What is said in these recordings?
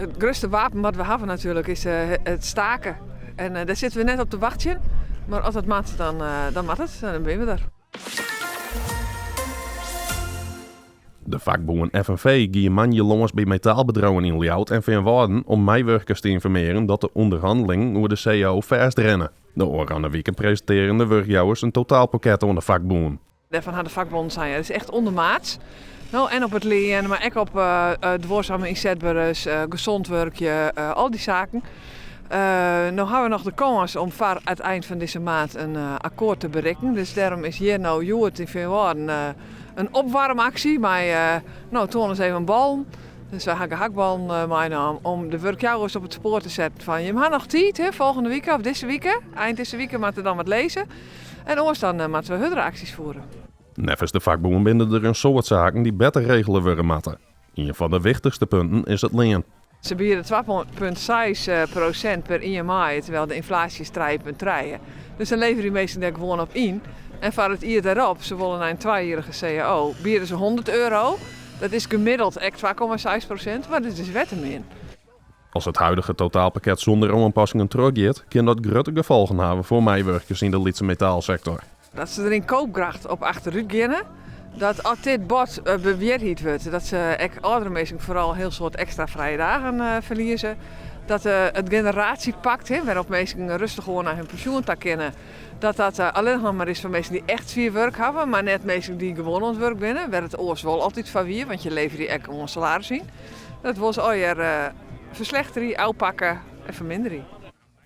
It grutste wapen wat we hawwe natuerlik is it staken. En dêr sitte we net op te wachtsjen. Mar as it moat, dan, dan moat it. Dan binne we der. De fakbûn FNV gie moandei lâns by metaalbedriuwen yn Ljouwert en Feanwâlden om meiwurkers te ynformearjen dat de ûnderhannelingen oer de cao fêstrinne. De ôfrûne wike presintearren de wurkjouwers in totaalpakket oan de fakbûnen. Dêrfan ha de fakbûnen sein, ja, dat is echt ûndermaats. No, en op it lean, mar ek op duorsame ynsetberens, gezond wurkje, al dy saken. No ha we noch de kâns om foar it ein fan dizze maand in akkoart te berikken. Dus dêrom is hjir no hjoed yn Feanwâlden in opwaarmaksje mei, no, toan ris even ballen. Dus wy ha gehakballen meinaam om de wurkjouwers op it spoar te setten fan jim ha noch tiid, hè, folgjende wike of dizze wike, ein dizze wike moatte dan wat lizze. En oars dan moatte we hurdere aksjes fiere. Neffens de fakbûn binne der in soad saken dy't better regele wurde moatte. Ien fan de wichtichste punten is it lean. Se biede 2,6% per ien maaie, terwyl de ynflaasje is 3,3. Dus dan leverje minsken dêr gewoan op yn. En foar it jier dêrop, se wolle nei in twajierrige cao, biede se €100. Dat is gemiddeld ek 2,6%, mar dat is wer te min. As it huidige totaalpakket sûnder oanpassingen trochgiet, kin dat grutte gefolgen hawwe foar meiwurkers yn de lytse metaalsektor. Dat se der yn koopkracht op achterút geane. Dat as dit bod bewierheid wurdt, dat se ek âldere minsken foaral in hiel soad ekstra frije dagen ferlieze. Dat it generatiepakt, wêrop minsken rêstich oan nei hun pensjoen ta kinne, dat dat allinnich noch mar is foar minsken dy't echt swier wurk hawwe, mar net minsken dy't gewoan oan it wurk binne, wêr't it oars wol altyd foar wie, want je leverje ek gewoan salaris yn. Dat wol se allegear ferslechterje, ôfpakke en ferminderje.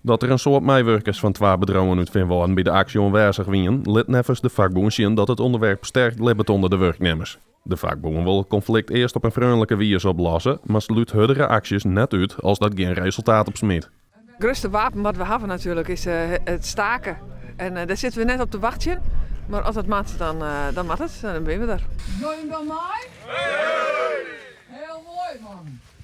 Dat der in soad meiwurkers fan twa bedriuwen út Feanwâlden by de aksje oanwêzich wienen, lit neffens de fakbûn sjen dat it ûnderwerp sterk libbet ûnder de wurknimmers. De fakbûn wol it konflikt earst op in freonlike wize oplosse, mar slút hurdere aksjes net út as dat gjin resultaat opsmyt. It grutste wapen wat we hawwe natuerlik is it staken. En dêr sitte we net op te wachtsjen. Mar as it moat, dan moat it. Dan binne we der. Dogge jim dan mei? Hiel moai, man!